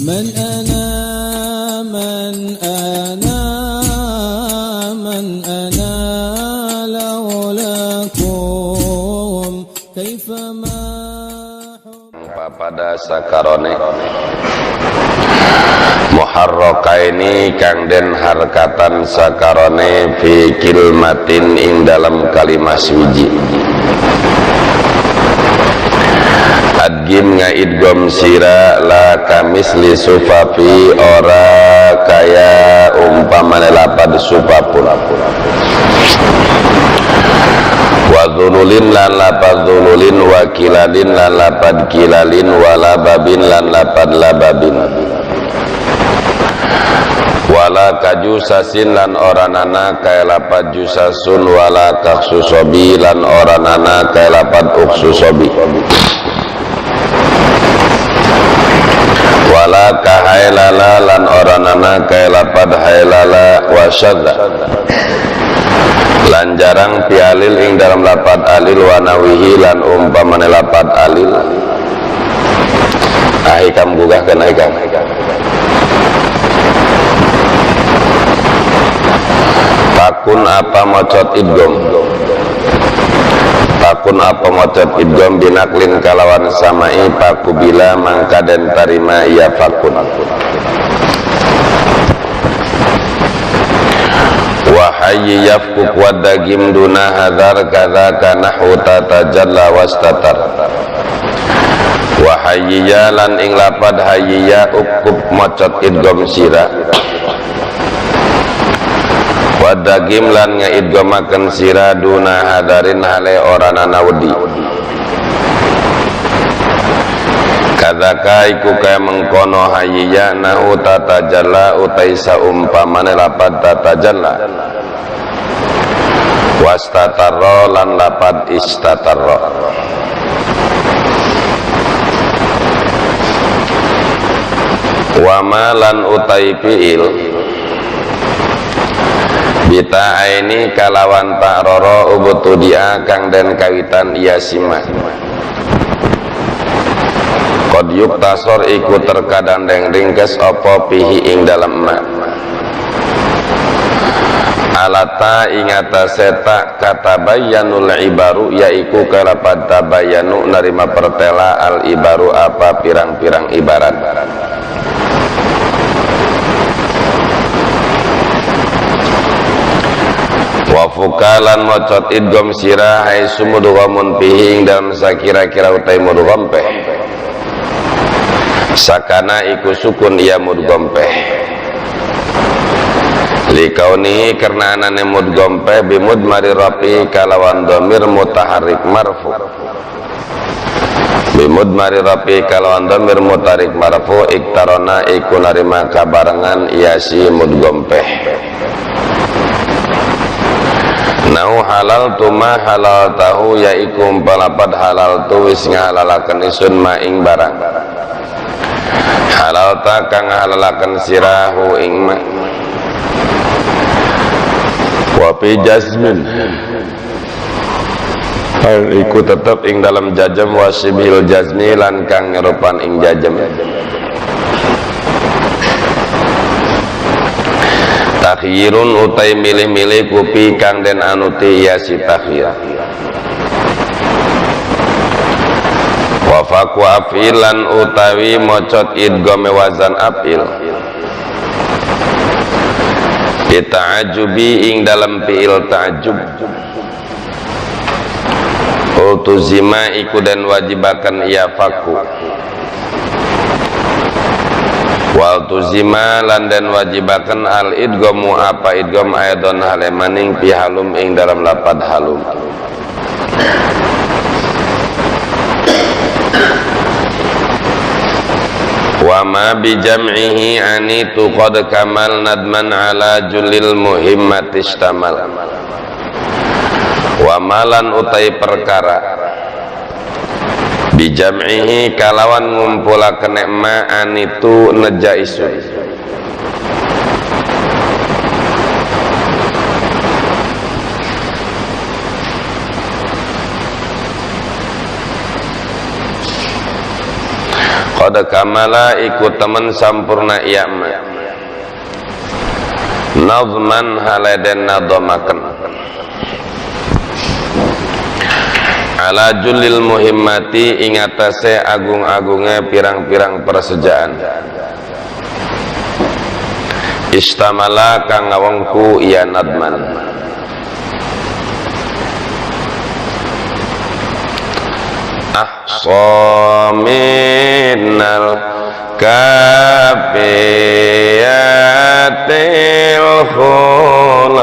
من أنا من أنا من أنا لولاكم كيف ما pada sakarone muharrakaini kang den harkatan sakarone fi kilmatin ing dalam kalimah suwiji adgim ngaidgom sira la kamisli sufafi ora kaya umpamane lapad supapun wa dzululin lan lapad dzululin wa kilalin lan lapad kilalin wa lababin lan lapad lababin wala kajusasin lan oranana kaya lapad jusasun wala kaksusobi lan oranana kaya lapad uksusobi wala kahailala lan oranana kaya lapad hailala wasyadza lan jarang pialil ing dalam lapad alil wanawihi lan umpamane lapad alil ahikam gugahkeun ahikam takun apa mocot idgom takun apa mocot idgom binaklin kalawan samai paku bila mangka dan tarima ia fakun wa hayy yafkuk wadagim duna hadar kadzaka nahwu tatajalla wastatar wa hayya lan ing lapad hayya ukup mocot idgom sira wadagim lan ngaidgomaken sira duna hadarin hale oranana wedi kadzaka iku kaya mengkono hayya nahu tatajalla utai saumpamane lapad tatajalla wastatarra lan lapad istatarra wama lan utai fiil bita aini kalawan ta'roro ubutudia kang den kawitan iya sima qad yuktasor iku terkadang den ringkes apa pihi ing dalem ma alata ing atase ta katabayyanul ibaru yaiku kalapan tabayyanu narima pertela al ibaru apa pirang-pirang ibarat wa fukalan mocot idgom sira haitsu mudghamun fihi ing dalam sakira-kira utai mudgham peh sakana iku sukun ia mudgham peh likaunihi karena anane mudgham peh bimudmari rafi kalawan dhamir mutaharrik marfu bimudmari rafi kalawan dhamir mutaharrik marfu iktarona iku narima kabarengan ia si mudgham peh nau halal tu ma halal tahu yaiku umpalapad halal tu wis ngahalalaken isun ma ing barang halal ta kang halalaken sirahu ing ma wa fi jazmin hal iku tetep ing dalam jazm wasibhil jazmi lan kang nyerupan ing jazm takhyirun utai milih-milih kupi kang den anuti ya si takhyir wa faku afilan utawi mocot idgome wazan afil bita'ajubi ing dalam fi'il ta'ajub ultuzima iku den wajibaken ya faku wal tuzima lan den wajibaken al idgamu apa idgam aidon hale maning fi halum ing dalam lapad halum wa ma bi jam'ihi anitu qad kamal nadman ala julil muhimmati istamal wa malan utai perkara bijam'ihi kalawan ngumpulaken ma anitu neja isun Qad kamala iku temen sampurna ieu mah nazman haleden nadhamaken ala julil muhimmati ing atase agung-agunge pirang-pirang persejaan istamala kang ngawengku iya nadman ahsa minal kafiyatil khulas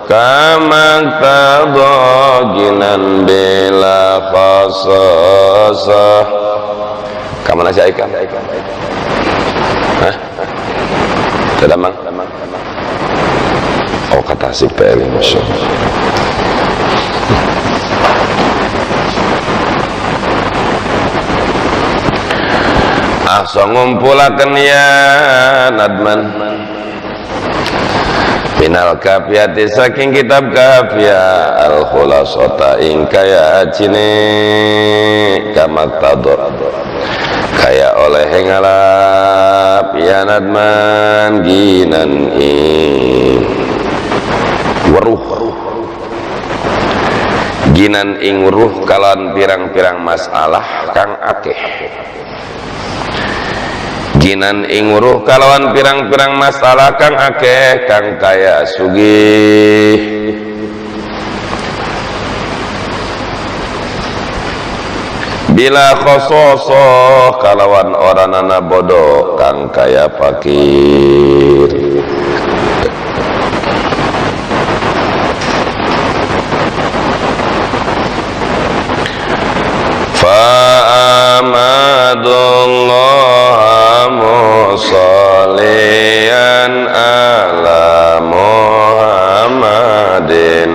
kama tadaginan bila khasasah. Kamana si Aika? Hah? Tidak mang? Oh kata si Peli, Masya Allah. Ahsa ngumpulaken ya nadman minal kafiyati saking kitab kafiyah al khulasata ing kaya acine kamaktador kaya oleh ngalap ya nadman ginan ing weruh ginan ing weruh kalawan pirang-pirang masalah kang akeh ginan ing weruh kalawan pirang-pirang masalah kang akeh kang kaya sugih bila khososo kalawan oranana bodoh kang kaya fakir. Fa'amadullah musalliyan ala Muhammadin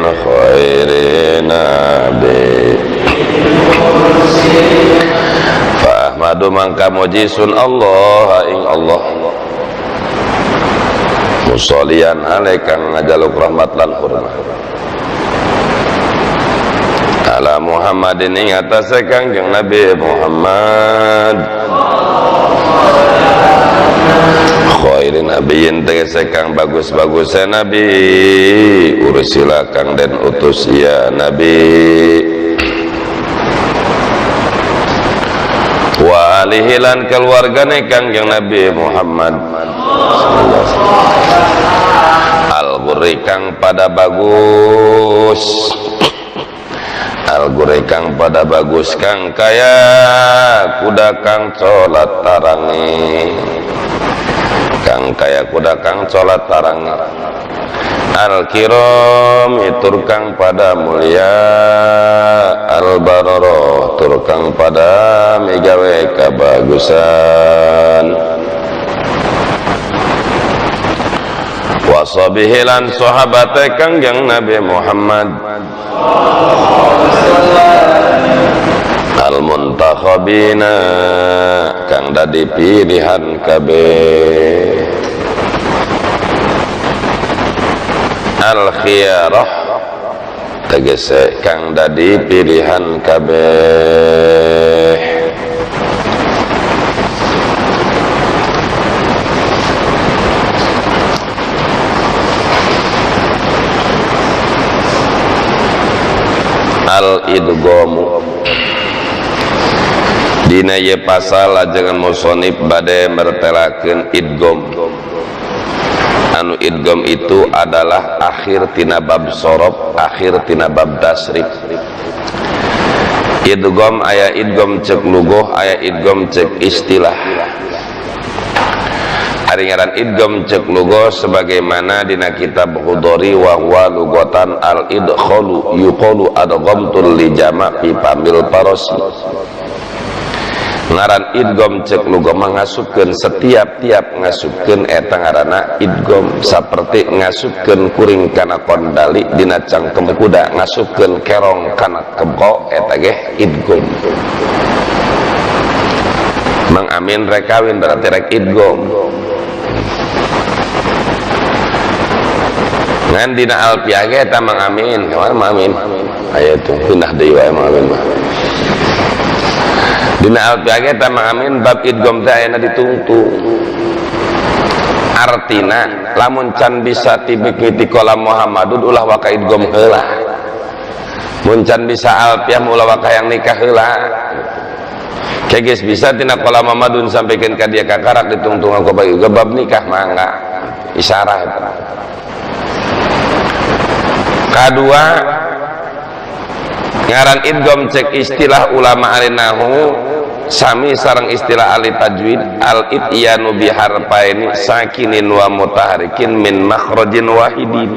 khairin nabi. Fa'ahmadu mangka muji sun Allah ing Allah musalliyan alaikang ngajaluk rahmat lan hormat ala Muhammadin ing atase Kangjeng Nabi Muhammad khairin nabiyyin tegese kang bagus-baguse nabi ursila kang den utus ya nabi wa alihi lan keluargane Kangjeng Nabi Muhammad al-ghurri kang pada bagus al-ghurri kang pada bagus kang kaya kuda kang colat tarangi kang kaya kuda kang colat tarangi al-kiram itur kang pada mulia al-baroro tur kang pada migawe kabagusan wasabihi lan sahabate Kangjeng Nabi Muhammad al-muntakhabina kang dadi pilihan kabeh al-khiyarah tegese kang dadi pilihan kabeh. Al-idghamu dina ye pasal ajengan musonib bade mertelakeun idgham. Anu idgham itu adalah akhir tina bab sorob, akhir tina bab tasrif. Idgham aya idgham cek lugoh, aya idgham cek istilah. Ari ngaran idgham cek lugoh sebagaimana dina kitab Khudori wa huwa lugotan al idkhalu yuqalu adghamtul li jama' fi pamil parosi. Ngaran idgham cek lugoh ngasupkeun setiap-tiap ngasupkeun eta ngaranna idgham saperti ngasupkeun kuring kana kondali dina cangkem kuda ngasupkeun kerong kana kebo eta ge idgham. Mang Amin rek kawin berarti rek idgham. Ngan dina alfiah ge eta Mang Amin, kumaha Mang Amin? Aya tuh pindah deui wae Mang Amin mah. Dina alfiah ge tah Mang Amin bab idgham teh ayana ditungtung. Artina lamun can bisa tibik qala Muhammadun ulah waka idgham heula. Mun can bisa alfiah ulah waka yang nikah heula. Geus bisa tina qala Muhammadun sampaikan ka dia kakarak ditungtung ku bab nikah mangga isyarah eta. Kadua ngaran idgham cek istilah ulama ahli nahu sami sareng istilah ahli tajwid al ityanu bi harfaini sakinin wa mutaharikin min makhrajin wahidin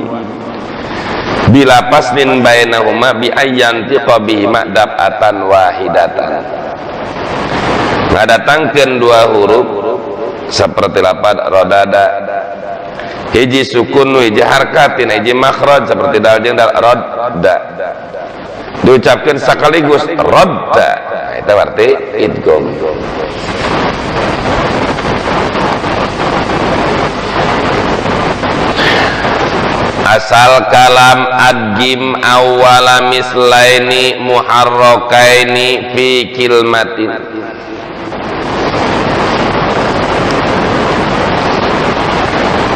bila paslin bainahuma bi ayyantiqa bihima dab'atan wahidatan. Ngadatangkeun dua huruf seperti lapad rodada, hiji sukun hiji harkatin hiji makhraj seperti dal jeung dal rodda, diucapkan sekaligus rodda, nah, itu berarti idgham. Asal kalam adgim awwala mislaini muharrakaini fi kilmatin.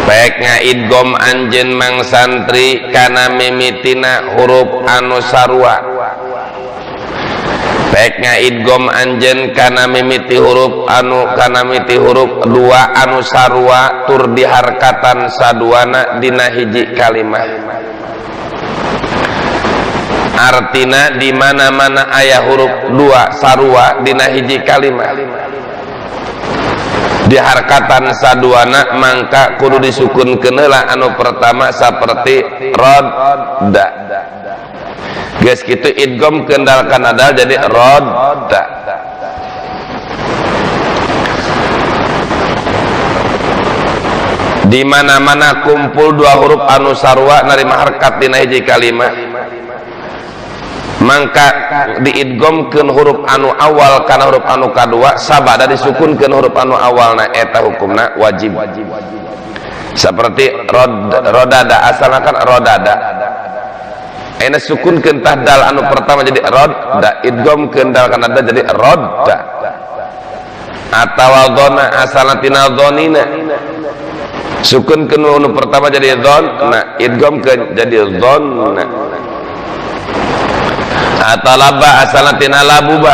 Baik ngaidgham anjeun mang santri kana mimitina huruf anu sarua. Baik ngaidgham anjeun kana mimiti huruf anu kana mimiti huruf dua anu sarua tur diharkatan saduana dina hiji kalimah. Artina di mana-mana aya huruf dua sarua dina hiji kalimah diharkatan saduana mangka kudu disukunkeun heula anu pertama saperti rodda. Geus kitu idgham kendal kana dal jadi rodda. Di mana-mana kumpul dua huruf anu sarua narima harkat dina hiji kalimah mangka diidghamkeun huruf anu awal kana huruf anu kadua sabada disukunkeun huruf anu awalna eta hukumna wajib. Seperti rodada asalna kan rodada, ayeuna sukunkeun tah dal anu pertama jadi rodda, idghamkeun dal kana dal jadi rodda. Atawa dhona asalna tina dhonina, sukunkeun anu pertama jadi dhonna, idghamkeun jadi dhonna. Atau laba asalna tina labuba,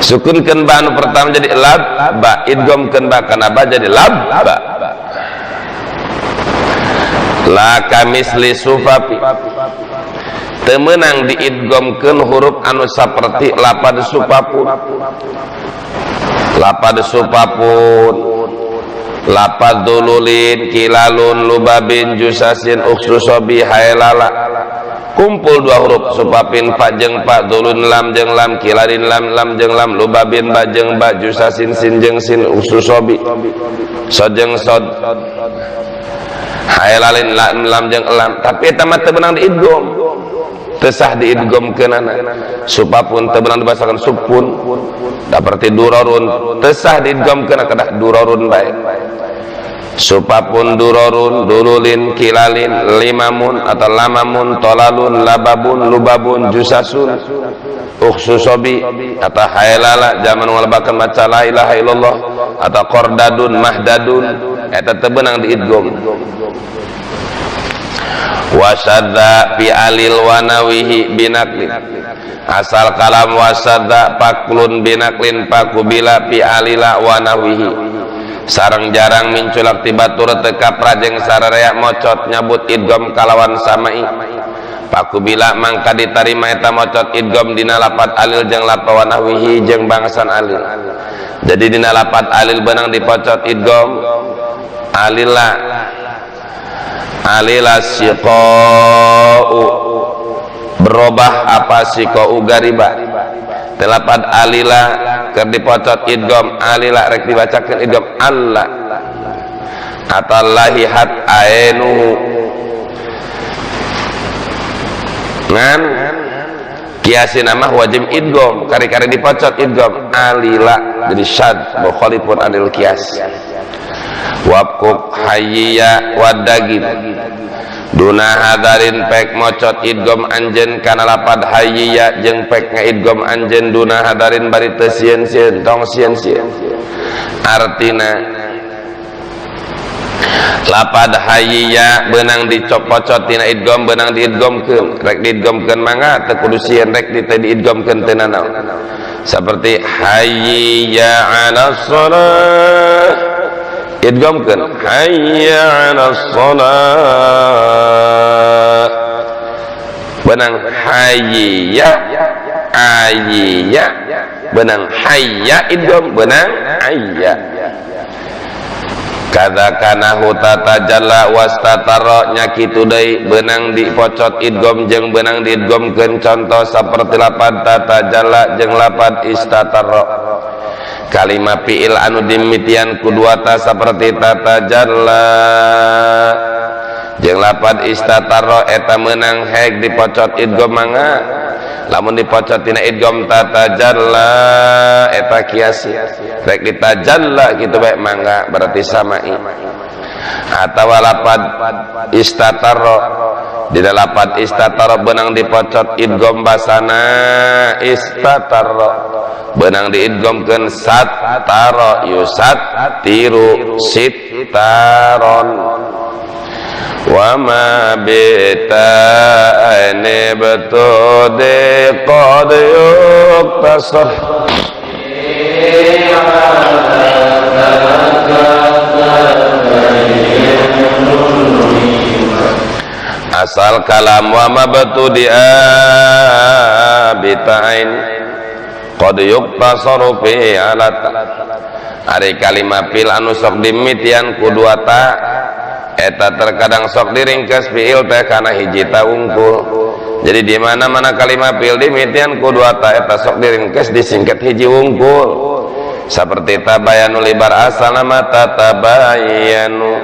sukunkeun ba anu pertama jadi lab ba, idghamkeun ba kana ba jadi lab ba. La kamisli sufafi, teu meunang diidghamkeun huruf anu saperti lapad supapun, lapad supapun, lapad dululin, kilalun, lubabin, jusasin, uksusobi, hailala. Kumpul dua huruf supapin fa jeung fa, dulun lam jeung lam, kilalin lam lam jeung lam, lubabin ba jeung ba, jusasin sin jeung sin, uksusobi sod jeung sod, hailalin lam lam jeung lam. Tapi eta mah teu meunang diidgham, teu sah diidghamkeunana. Supapun teu meunang dibasakeun supun, da berarti durarun teu sah diidghamkeun kedah durarun bae. Supapun durarun, dululin, kilalin, limamun atau lamamun, tolalun, lababun, lubabun, jusasun, uksusobi atau hailala zaman ngalebakeun maca la ilaha illallah atau qordadun, mahdadun, eta teu beunang diidgham. Wasadda fi alil wanawihi binaklin, asal kalam wasadda paklun binaklin pakubila fi alila wanawihi. Sareng jarang minculak ti batur teu kaprajeng sararea mocot nyabut idgham kalawan samai. Pakubila mangka ditarima eta mocot idgham dina lapat alil jeung lapat wanawihi jeung bangsan alil. Jadi dina lapat alil beunang dipocot idgham alila alila siqau berubah apa siqau gariba. Telapat alila keur dipocot idgham alila rek dibacakeun idgham alla atallahihat ainuhu. Ngan kiasin mah wajib idgham, kari-kari dipocot idgham alila jadi syad mukhalifun anil kias. Wabkuk hayya wadagim, Duna hadarin pek mocot idgham anjeun kana lapad hayya jeung pek ngaidgham anjeun duna hadarin bari teu sieun-sieun tong sieun-sieun. Artina lapad hayya beunang dicopocot tina idgham beunang diidghamkeun rek diidghamkeun mangga teu kudu sieun rek teu diidghamkeun teu nanaon. Seperti hayya 'alas shalah idghamkeun hayya 'alas shalah benang hayya ayya benang hayya idgham benang ayya. Kadza kana hutatajalla wastatara nya kitu deui beunang dipocot idgham jeung beunang diidghamkeun contoh saperti lapad tatajalla jeung lapad istatara. Kalima fiil anu dimitian ku dua ta saperti tatajalla jeung lapad istatara eta meunang heg dipocot idgham mangga. Lamun dipocot tina idgham tatajalla eta kiasi rek ditajalla kitu bae mangga berarti samai. Atawa lapad istatara dina lapad istatara beunang dipocot idgham basana istatara beunang diidghamkeun satara yusat tiru sitaron. Wa ma bita'ani betudi qad yuktasar asal kalam wa ma batudi'a bita'in qad yuktasaru fi alat. Ari kalima fil anu sok dimitian ku dua ta eta terkadang sok diringkes fiil teh kana hiji ta wungkul. Jadi di mana-mana kalimat fiil dimitian ku dua ta eta sok diringkes disingkat hiji wungkul. Seperti tabayanu libar asal nama tatabayanu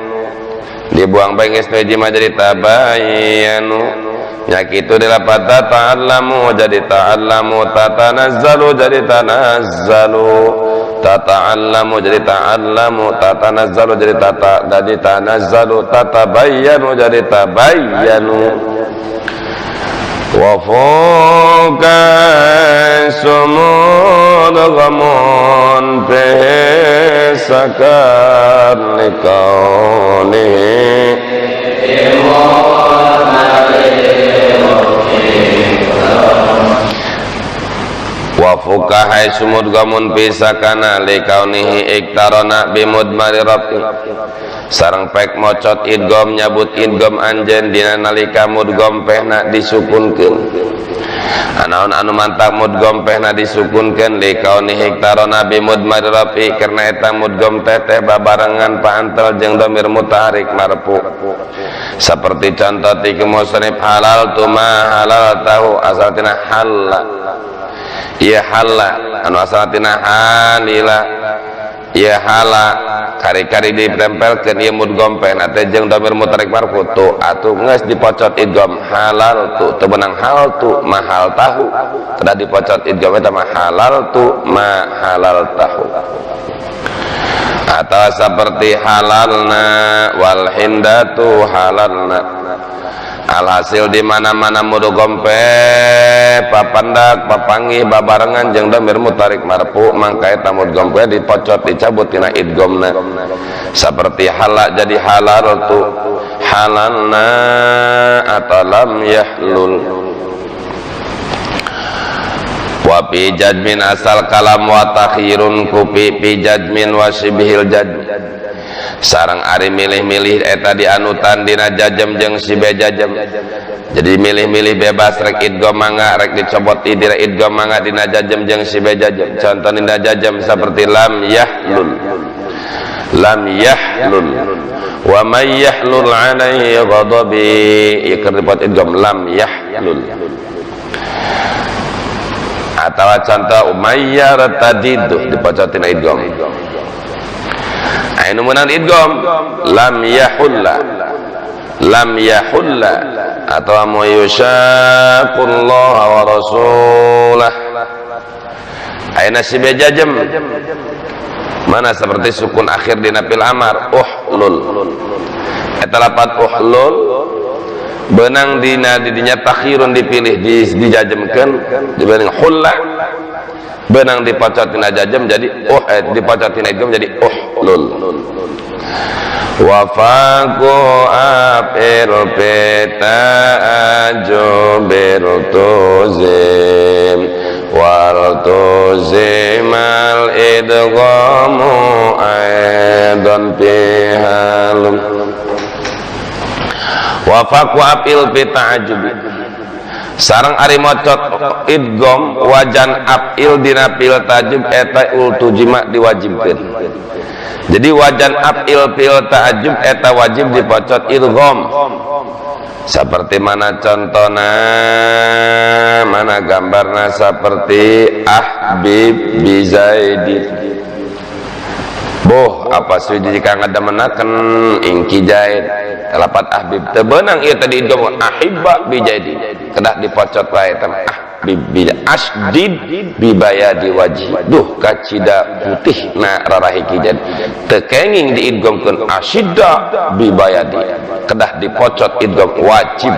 dibuang bae geus hiji mah jadi tabayanu. Nya kitu dilapat ta'allamu jadi ta'allamu, tatanazzalu jadi tanazzalu, tata'allamu jadi ta'allamu, tatanazzalu jadi tata jadi tanazzalu, tatabayyanu jadi tabayyanu. Wa fuka sumud ghamun fi sakar likaunihi wa fuka sumud gamun pisakana likaunihi iktarona bimudmari rafi sareng pek mocot idgham nyabut idgham anjeun dina nalika mudgham pehna disukunkeun. Anaon anu mantak mudgham pehna disukunkeun likaunihi iktarona bimudmari rafi karena eta mudgham teh teh babarengan paantel jeung dhamir mutaharrik marfu. Seperti contoh ti musannif halal tuma halal tahu asal tina halal ieu hala anu asal tina halila ieu hala kari-kari ditempelkeun ieu mudgham pehna teh jeung dhamir mutaharrik marfu tu atuh geus dipocot idgham halal tu teu meunang hal tu mahal tahu kedah dipocot idgham eta mah halal tu ma halal tahu. Atau seperti halalna wal hindatu halalna. Alhasil di mana-mana mudgham papandak papanggih babarengan jeung dhamir mutaharrik marfu mangka eta mudgham dipocot dicabut tina idghamna. Seperti halal jadi halal tu halalna atau lam yahlul. Wa fi jadmin asal kalam wa takhirun kupi fi jadmin wa shibhil jadm sarang ari milih-milih eta dianutan dina jajem jeung sibe jajem. Jadi milih-milih bebas rek idgham mangga rek dicobot dina idgham mangga dina jajem jeung sibe jajem. Contoh dina jajem seperti lam yahlul lam yahlul wa may yahlul alaihi ghadabi ieu keur dipot idgham lam yahlul. Atau contoh umayyar tadidu dipocot tina idgham. Anu meunang idgham lam yahulla lam yahulla atau mayusyaqullaha wa rasulah. Aina si bejajem mana seperti sukun akhir dina fil amar uhlul eta lapat uhlul Benang dina didinya takhirun dipilih dijajemkeun dibanding hulla. Benang dipocot tina jajem jadi dipocot tina idgham jadi uhlul. Wa faqu afil ta'ajubir tuzim wal tuzimal idghamu aidan fihalum. Wa faqu afil ta'ajubi sareng ari mocot idgham wajan afil dina fil ta'ajub eta ultujima diwajibkeun. Jadi wajan afil fil ta'ajub eta wajib dipocot idgham. Seperti mana contohna, mana gambarna seperti ahbib bizaidin. Boh apa sih jika ngademenakeun ingki jaid lapat ahbib teu beunang ieu tadi idgham ahibba bijaidin. Kedah dipocot wae teh ahbib bi asdid bi bayadi wajhi. Duh kacida putih na rarahi ki jaid. Teu kenging diidghamkeun asidda bi bayadi. Kedah dipocot idgham wajib.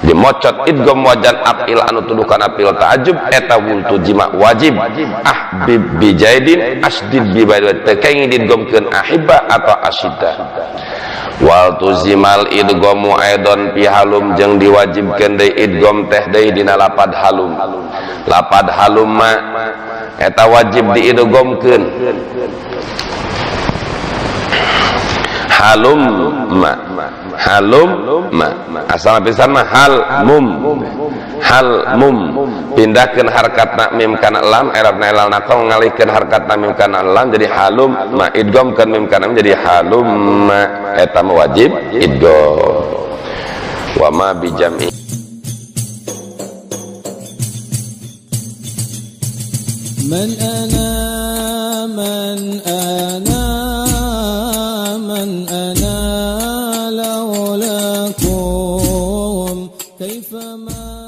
Dimocot idgham wajan afil anu tuduhkan afil ta'ajub eta wultu jima wajib. Ahbib bi jaidin asdid bi bayadi. Teu kenging diidghamkeun ahibba atau asidda. Wal tuzimal idghamu aidon fi halum jeung diwajibkeun deui idgham teh deui dina lapad halum. Lapad halum ma eta wajib diidghamkeun. Halum ma, halum ma asal pisan mah hal mum, hal mum pindahkeun harkatna mim kana lam i'rabna ilal naqal ngalihkeun harkatna mim kana lam jadi halum ma, idghamkeun mim kana mim jadi halum ma eta mah wajib idgham. Wa ma bi jam'i man ana man ana man ana laulakum kaifa ma.